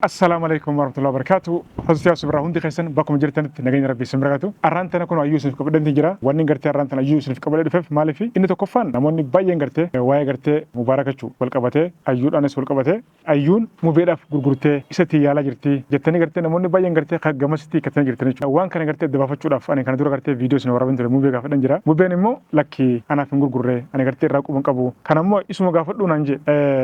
Assalaamu alaikum warahmatullahi wabarakatuh. Hordoftoota Subraa, hundi keessan bakkuma jirtanitti nageenya Rabbii isin barakatu. Arraan tana kun hayyuu isiniif qabadheetiin jira. Wanni gartee arraan tana hayyuu isiniif qabadhee dhufeef maaliif? Inni tokkoffaan, namoonni baay'een gartee waa'ee gartee mubaarakachuu wal qabatee, hayyuudhaanis wal qabatee, hayyuun mubeedhaaf gurgurtee isa ittiin yaalaa jirti jettanii gartee namoonni baay'een gartee kan gamasitti hiikkatanii jirtan jechuudha. Waan kana gartee adda baafachuudhaaf ani kana dura gartee viidiyoo isin waraabeen ture, mubee gaafadhan jira. Mubeen immoo lakki, anaaf hin gurgurre, ani gartee irraa quban qabu. Kana immoo isuma gaafadhuu naan jee.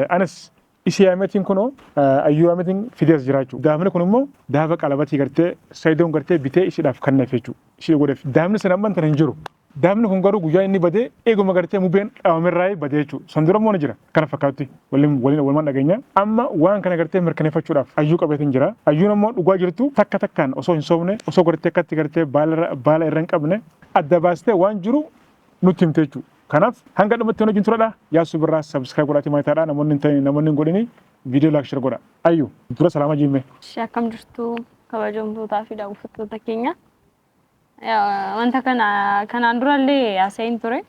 Anis isi yaametiin kunoo ayyuu yaametiin fidee as jira jechuudha. Daafni kun immoo daafa qalabatii gartee Sayidoon gartee bitee isiidhaaf kenneef jechuudha. Ishee godheef. Daafni sana amman tana hin jiru. Daafni kun garuu guyyaa inni badee eeguma gartee mubeen dhawamerraa badee jechuudha. San dura immoo ni jira. Kana fakkaatutti waliin waliin walumaan dhageenya. Amma waan kana gartee mirkaneeffachuudhaaf ayyuu qabeetiin jira. Ayyuun ammoo dhugaa jirtu takka takkaan osoo hin soofne, osoo gartee akkatti gartee baala irra hin qabne adda baastee waan jiru nutti himte jechuudha. Kanaaf hanga dhumatti wajjin turadha. Yaasuu Birraa subscribe godhaatii maayitaadha. Namoonni hin ta'in, namoonni hin godhini viidiyoo like, share godha. Ayyu, dura salaama jiimme. Ishee akkam jirtu, kabajamtootaa fi daawwattoota keenya? Wanta kana kanaan durallee haasa'in ture.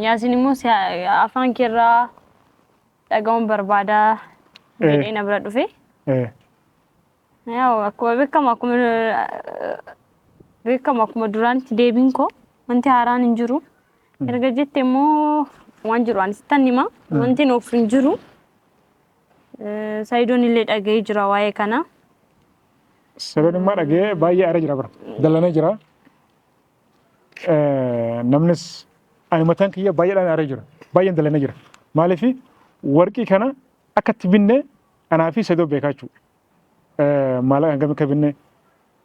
Yaasiin immoo afaan keerraa dhaga'uun barbaada jedhee na bira dhufe. Yaa, akkuma beekamu akkuma duraanitti deebiin koo wanti haaraan hin jiru. Erga jette immoo waan jiru ani sittan hima. Wanti nuuf hin jiru. Sayidoon illee dhaga'ee jira waa'ee kana. Sayidoon immoo dhaga'ee baay'ee aaree jira bara. Dallanee jira. Namnis ani mataan kiyya baay'eedhaan aaree jira. Baay'een dallanee jira. Maaliif? Warqii kana akkatti binne anaa fi Sayidoo beekaa jechuudha. Maallaqa hangam akka binne,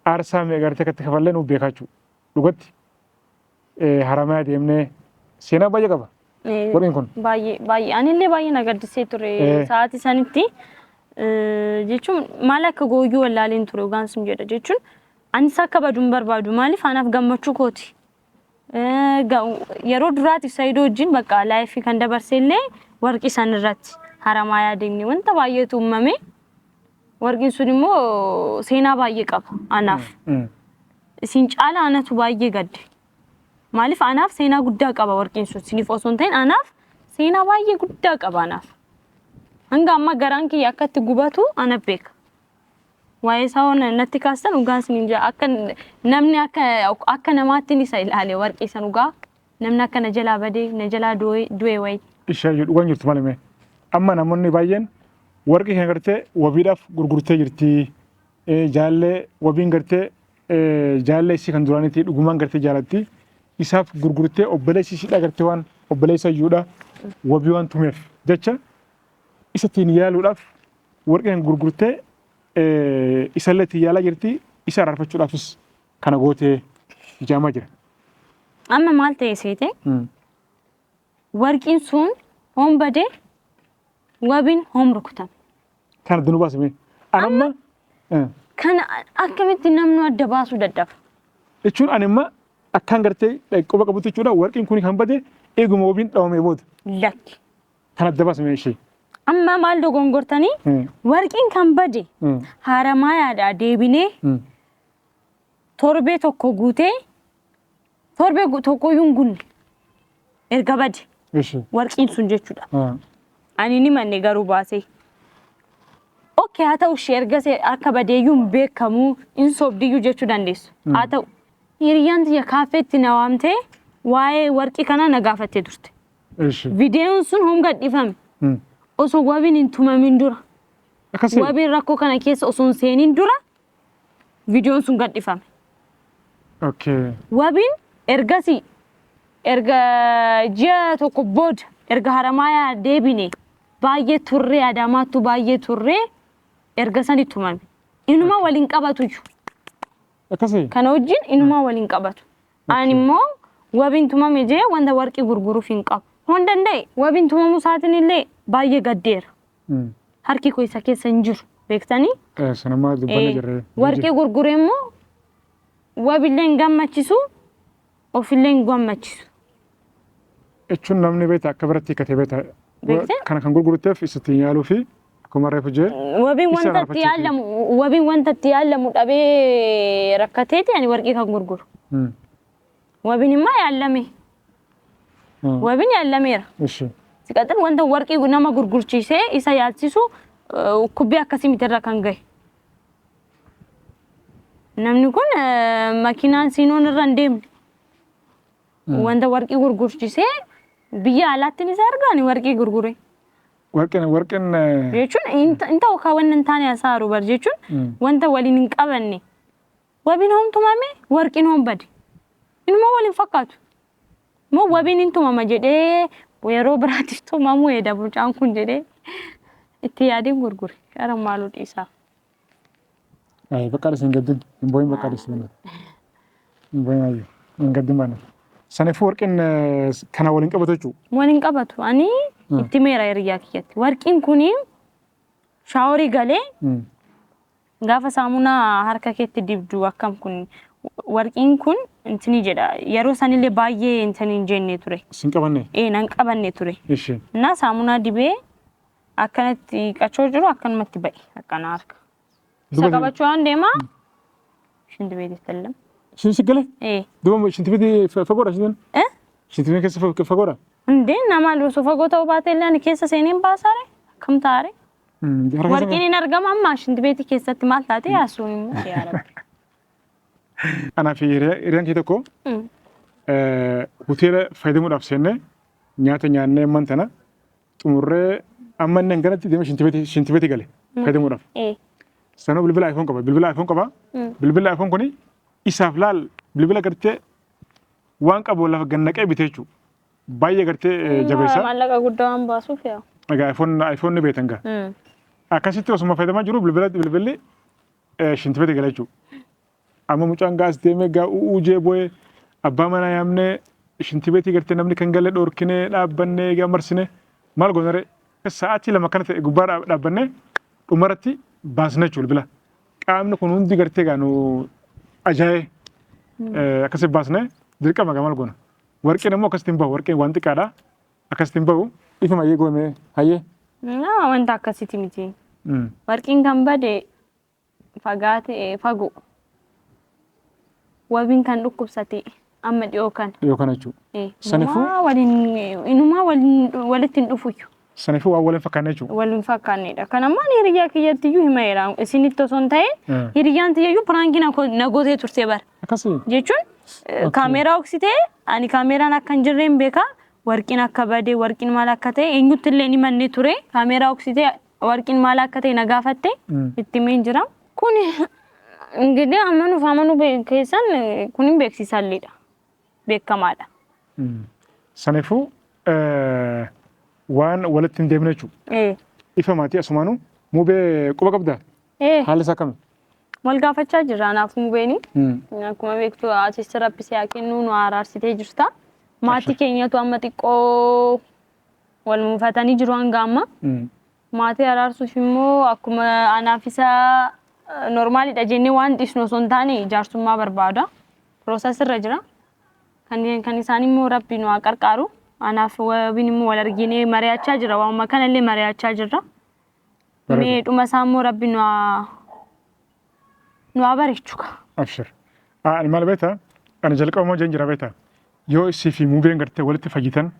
aarsaa meeqa gartee akkatti kafallee nuuf beekaa jechuudha. Dhugatti Haramayaa deemnee seenaa baay'ee qaba. Warqeen kun. Baay'ee baay'ee anillee baay'ee na gaddisee ture sa'aatii sanitti, jechuun maal akka gooyyuu wallaaleen ture, dhugaan sun jedha. Jechuun anis akka badu hin barbaadu, maaliif anaaf gammachuu kooti. Yeroo duraatiif Sayidoo wajjin bakka life kan dabarse illee warqii san irratti Haramaayaa deemne, wanta baay'eetu uumame. Warqiin sun immoo seenaa baay'ee qaba anaaf. Isin caala anatu baay'ee gadde. Maaliif anaaf seenaa guddaa qaba warqiin sun, isiniif osoo hin ta'in anaaf seenaa baay'ee guddaa qaba anaaf. Hanga amma garaan kiyya akka itti gubatu ana beeka. Waa'ee isaa waan natti kaastan, dhugaan isiniin jedha, akka namni akka namaatti isa ilaale warqii san, dhugaa namni akka na jalaa badee na jalaa du'e wayi. Ishee dhugaan jirtu malee mee. Amma namoonni baay'een warqii kana gartee wabiidhaaf gurgurtee jirti. Jaallee wabiin gartee jaallee isii kan duraaniiti dhugumaan gartee jaalatti. Isaaf gurgurtee obboleessi isiidha gartee waan obboleessa iyyuudha wabii waan tumeef jecha isa ittiin yaaluudhaaf warqii kan gurgurtee isallee ittiin yaalaa jirti, isa araarfachuudhaafis kana gootee jaamaa jira. Amma maal ta'e seete? Warqiin sun hoom badee, wabiin hoom rukutame? Kana adda nu baasime. Anamma Kana akkamitti namni adda baasuu dadhaba? Jechuun ani amma akkaan gartee quba qabutti jechuudha, warqiin kun kan bade eeguma wabiin dhawamee booda. Lakki. Kan adda baasime ishee. Amma maal dogongortanii? Warqiin kan bade Haramaayaadhaa deebinee torbee tokko guutee, torbee tokkoyyuu hin gunne erga bade warqiin sun jechuudha. Ani ni manne garuu baasee. Okay, haa ta'u, ishee erga akka badeeyyuu hin beekamu, hin sobdiyyuu jechuu dandeessu. Haa ta'u, hiriyyaan tiyya kaaffeetti na waamtee waa'ee warqii kanaa na gaafattee turte. Viidiyoon sun hom gadhiifame osoo wabiin hin tumamin dura. Akkasii. Wabiin rakkoo kana keessa osoo hin seenin dura viidiyoon sun gadhiifame. Wabiin ergasii erga ji'a tokko booda, erga Haramaayaa deebine baay'ee turree, Adaamaattu baay'ee turree, erga sani tumame. Inuma waliin qabatu iyyuu. Akkasii. Kana wajjin inumaa waliin qabatu. Ani immoo wabiin tumame jee wanta warqii gurguruuf hin qabu. Hon danda'e wabiin tumamuu isaatiin illee baay'ee gaddeera. Harki koo isa keessa hin jiru beektanii. Sanammaa dubbanne jirre. Warqii gurguree immoo wabillee hin gammachisu, ofillee hin gammachisu. Jechuun namni beekta akka biratti hiikkatee beekta. Beekte? Kana kan gurgurteef isa ittiin yaaluu fi akkuma reefu jee. Wabiin Isa wanta itti araarfachuufi. yaalamu, wabiin wanta itti yaalamu dhabee rakkateeti ani warqii kan gurguru. Wabiin immoo yaalame. Wabiin yaalameera. Ishi. Siqaxin wanta warqii nama gurgurchiisee isa yaalchisu Dhukkubbii akkasii miti irra kan gahe. Namni kun makiinaan siinoon irra hin deemne. Wanta warqii gurgurchisee biyya alaatti ni isa argaani warqii gurgure. Warqeen Jechuun hin ta'u kaa wanna hin taane hasaaru bar jechuun wanta waliin hin qabanne. Wabiin hoom tumame warqiin hoom bade. Inuma waliin fakkaatu. Moo wabiin hin tumama jedhee yeroo biraatiif tumamuu eeda mucaan kun jedhee itti yaadeen gurgure. Qara maaluu dhiisaa. Ay, bakka dhis hin gaddin. Hin boo'in bakka dhis hin boo'in ayyuu. Hin gaddin baana. Saniifuu warqeen kana waliin qabatu jechuudha. Waliin qabatu. Ani itti meera hiriyaa kiyyatti. Warqiin kuni shaaworii galee gaafa saamunaa harka keetti dibdu akkam kun warqiin kun intini jedha. Yeroo sanillee baay'ee intini hin jenne ture. Sin qabanne. Ee nan qabanne ture. Ishee. Na saamunaa dibee akkanatti qachoo jiru akkanumatti ba'e akkana harka. Isa qabachuu waan deemaa shinti beetitti illee. Shin si gale? Ee. Duuba shinti beetii fagoodha shintiin? Eh? Shinti beetii keessa fagoodha? Hundee nama osoo fagoo ta'uu baate illee ani keessa seeneen baasaare akkam taare? Warqiin hin argama amma shinti beetii keessatti maal taate yaasuun immoo yaa rabbi. Anaa fi hiriyaan kee tokko hoteela fayyadamuudhaaf seennee nyaata nyaannee amman tana xumurree amma inni hanganatti deemee shinti beetii gale fayyadamuudhaaf. Sanuu bilbila iPhone qaba. Bilbila iPhone qaba. Bilbila iPhone kuni isaaf laal bilbila gartee waan qabu lafa gannaqee bitee jechuudha. Baay'ee gartee jabeessa. Maallaqa guddaa waan baasuuf yaa. Egaa iPhone ni beektan gaa. Akkasitti osuma fayyadamaa jiru bilbilli shinti beetii gale jechuudha. Amma mucaan gaas deemee gaa u'uu jee boo'ee abbaa manaa yaamnee shinti beetii gartee namni kan galee dhorkinee dhaabbannee egaa marsine maal goonaree sa'aatii 2 kana ta'e gubbaa dhaabbannee dhumarratti baasna jechuudha bilbila. Qaamni kun hundi gartee gaa nu ajaa'ee akkasi baasnee dirqama gaa maal goona. Warqeen immoo akkasitti hin bahu warqeen waan xiqqaadha akkasitti hin bahu ifuma hayyee goomee hayyee. Wanta akkasiiti miti. Warqiin kan bade fagaate fagoo. Wabiin kan dhukkubsate amma dhiyoo kana. Dhiyoo kana jechuudha. Saniifuu Inumaa waliin walitti hin dhufuyyuu. Saniifuu waan waliin fakkaanne jechuudha. Waliin fakkaannedha. Kan ammaan hiriyaa kiyyatti iyyuu himeera. Isinitti osoo hin ta'in hiriyyaan tiyyayyuu piraankii na gootee turte bara. Akkasii. Jechuun kaameeraa oksitee ani kaameeraan akka hin jirre hin beekaa. Warqiin akka bade warqiin maal akka ta'e eenyutti illee ni manne ture. Kaameeraa oksitee warqiin maal akka ta'e na gaafatte itti himeen jira. Kun እንግዲህ amanuuf amanuu keessan kun hin beeksisalleedha. Beekamaadha. Saniifuu waan walitti hin deemne jechuudha. Ifa maatii asumaanuu mubee quba qabdaa? Haalli isaa akkami? Wal gaafachaa jirra anaaf mubeeni. Akkuma beektu atis rabbi si haa kennu nu araarsitee jirta. Maatii keenyatu amma xiqqoo wal mufatanii jiru hanga amma. Maatii araarsuuf immoo akkuma anaaf isa normaalidha jennee waan dhiisnu osoo hin taane jaarsummaa barbaada. Piroosas irra jira. Kan isaan immoo rabbi nu haa qarqaaru. Anaaf wabiin immoo wal arginee mari'achaa jira. Waanuma kanallee mari'achaa jirra. Mee dhuma isaa immoo rabbi nu haa bareechu. Abshir. Ani maal beektaa? Ani jalqaba jeen jira beektaa? Yoo isii fi mubeen gartee walitti fayyitan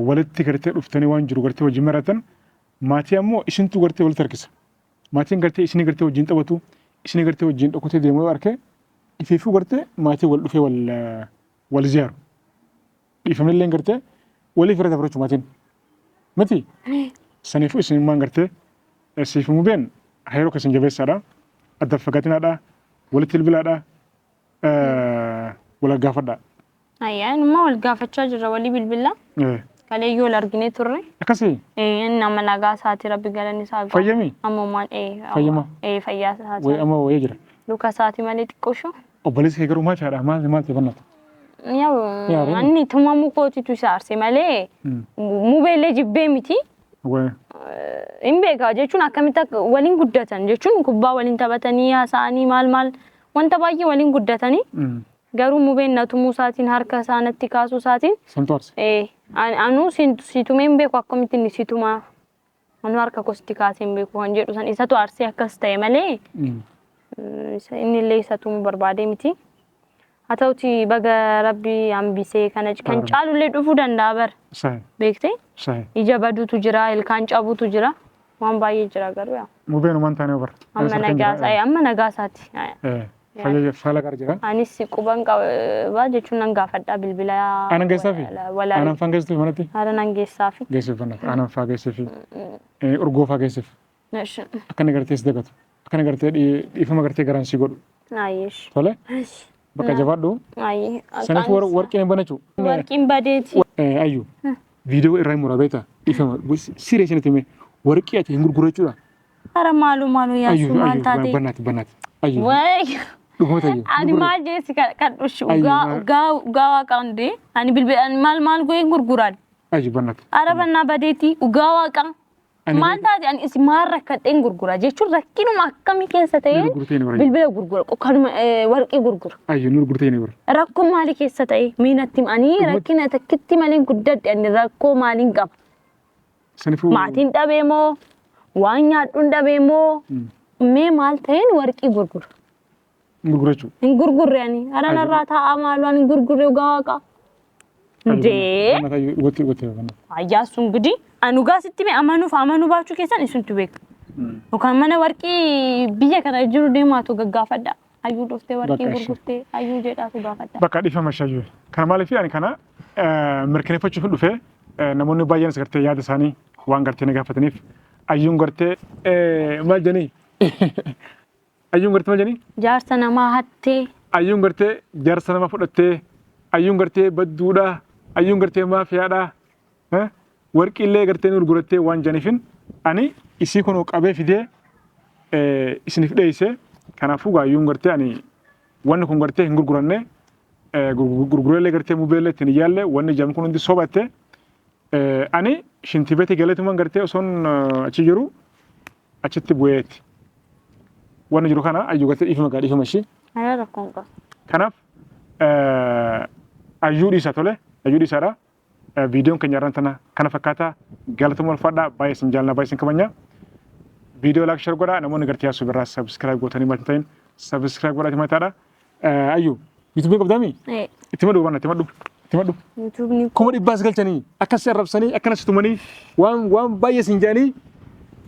walitti gartee dhuftanii waan jiru gartee wajjin maratan maatii ammoo isintu gartee walitti harkisa. Maatiin gartee isinii gartee wajjin taphatu isinii gartee wajjin dhokatee deemu yoo arke ifiifuu gartee maatii wal dhufee wal ziyaaru. Dhiifamni illee gartee waliif irra dabarachuu maatiin. Miti saniifuu isinimmaan gartee siif mubeen hariiroo keessan jabeessaadha. Adda fagaatinaadha. Walitti bilbilaadha. Wal gaafadha. Ayyaa inuma wal gaafachaa jirra walii bilbilaa. Kaleeyyoo wal arginee turre. Akkasii. Inni nama nagaa isaati rabbi galanni isaa gahu. Fayyamii? Ammumaan Fayyama? Fayyaa isaati. Wayi amma wayii jira. Luka isaati malee xiqqooshu. Obboleessi kee garuu maal ta'aadha? Maal maal ta'e bannaata? Yaa inni tumamuu kootitu isa aarse malee mubeellee jibbee miti. Hin beekaa jechuun akkamitti akka waliin guddatan jechuun kubbaa waliin taphatanii haasa'anii maal maal wanta baay'ee waliin guddatanii garuu mubeen na tumuu isaatiin harka isaa natti kaasuu isaatiin Santu aarse. Anuu si tumee hin beeku akkamitti inni si tumaa anuu harka kositti kaasee hin beeku kan jedhu san isatu aarsee akkas ta'e malee inni illee isa tumuu barbaadee miti. Haa ta'uti baga rabbi hambisee kana kan caalullee dhufuu danda'a bara. Beektee? Ija baduutu jira, ilkaan cabuutu jira. Waan baay'ee jira garuu yaa. Mubeen uumaan taanee bara. Amma nagaa isaa amma nagaa isaati. Fayyaa faala gara jira. Anis quban qaba jechuun nan gaafadha bilbila. Aanan geessaafi? Walaa Aanan faan geessitu manatti? Haala nan geessaafi. Geessiif bannaata. Aanan faa geessiif. Urgoo faa geessiif. Akka inni gartee si dagatu. Akka inni gartee dhiifama gartee garaan si godhu. Ayyeesh. Tole? Bakka jabaadhu. Ayyee. Saniif warqeen hin banachuu. Warqiin badeeti. Ayyu. Viidiyoo irraa hin muraa beektaa? Dhiifama. Siree isinitti hime. Warqii ati hin gurguru jechuudha. Hara maalu maalu Ayyu yaasuu maal ayyu taate? bannaati bannaati. Ayyu. Wayi. Dhuguma ta'e. Ani maal jeesi kadhushi Ayyu, ugaa maal- ugaa ugaa waaqaan dee ani bilbila ani maal maal go'een gurguraan. Ayyu bannaati. Hara bannaa badeeti ugaa waaqaan. Ani Maal taate ani isin maal rakkadheen gurgura jechuun rakkinuma akkamii keessa ta'een gurgurtee ni bara. bilbila gurgura kanuma warqii gurgura. Ayyu nu gurgurtee ni bara. Rakkoo maalii keessa ta'e miinatti ani rakkina takkitti malee guddadhe ani rakkoo maaliin qaba. Saniifuu. Maatiin dhabee moo waan nyaadhuun dhabee moo mee maal ta'een warqii gurgura. Gurgurachuu. Hin gurgurre ani hara narraa taa'aa maaloo ani hin gurgurre dhugaa waaqa. Dee Bannaati ayyu dhugatti dhugatti bannaati. ayyaasuun gidi ani dhugaa sitti mee amanuuf amanuu baachuu keessan isintu beeka. Yookaan mana warqii biyya kana jiru deemaatu gaggaafadha. Hayyuu dhuftee warqii Bakka ishee. gurgurtee hayyuu jedhaatu gaafadha. Bakka dhiifama shayyuu. Kana maaliif ani kana mirkaneeffachuuf dhufee namoonni baay'een gartee yaada isaanii waan gartee na gaafataniif ayyuun gartee maal jedhanii ayyuun gartee maal jedhanii Jaarsa namaa hattee ayyuun gartee jaarsa nama fudhattee ayyuun gartee badduudha ayyuun gartee maafiyaadha warqiillee gartee nu gurgurattee waan jedhaniifin ani isii kun qabee fidee isiniif dhiyeesse. Kanaafuu ayyuun gartee ani wanni kun gartee hin gurguranne gurgureellee gartee mubeellee ittiin iyyaalle wanni jedhamu kun hundi sobatte. Ani shintibeeti galeetumaan gartee osoon achi jiru achitti bu'eeti. Wanni jiru kana ayyuu gartee dhiifama gaa dhiifama ishii. Hara rakkoon qabu. Kanaaf ayyuu dhiisa tole ayyuu dhiisaadha. Viidiyoon keenya irraan tana kana fakkaata. Galatuma ulfaadha. Baay'ee isin jaalladha baay'ee isin kabajna. Viidiyoo like share godhaa namoonni gartee yaasuu birraa subscribe gootanii maal hin ta'in subscribe godhaati mataadha. Ayyuu yuutuubii qabdaami? Itti madhu waan itti madhu itti madhu. Yuutuubni 400,000 galchanii akkas arrabsanii akkanas tumanii waan waan baay'ee isin jedhanii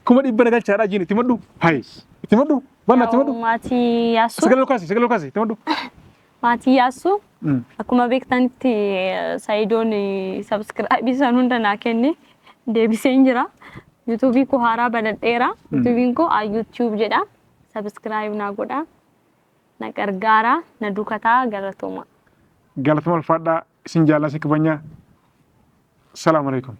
400,000 na galchaadha jiin itti madhu. Hayi itti madhu waan itti madhu. Maatii yaasuu. Sagalee ol kaasi sagalee ol kaasi itti madhu. Maatii yaasuu. Akkuma beektanitti Sayidoon sabskraayibii san hunda naa kenne deebiseen jira. Yuutuubii koo haaraa banadheera. Yuutuubiin koo Ayyuutube jedha. Sabskraayib naa godha. Na gargaara. Na dukataa galatooma. Galatuma ulfaadhaa isin jaalladha isin kabajna. Salaamu alaikum.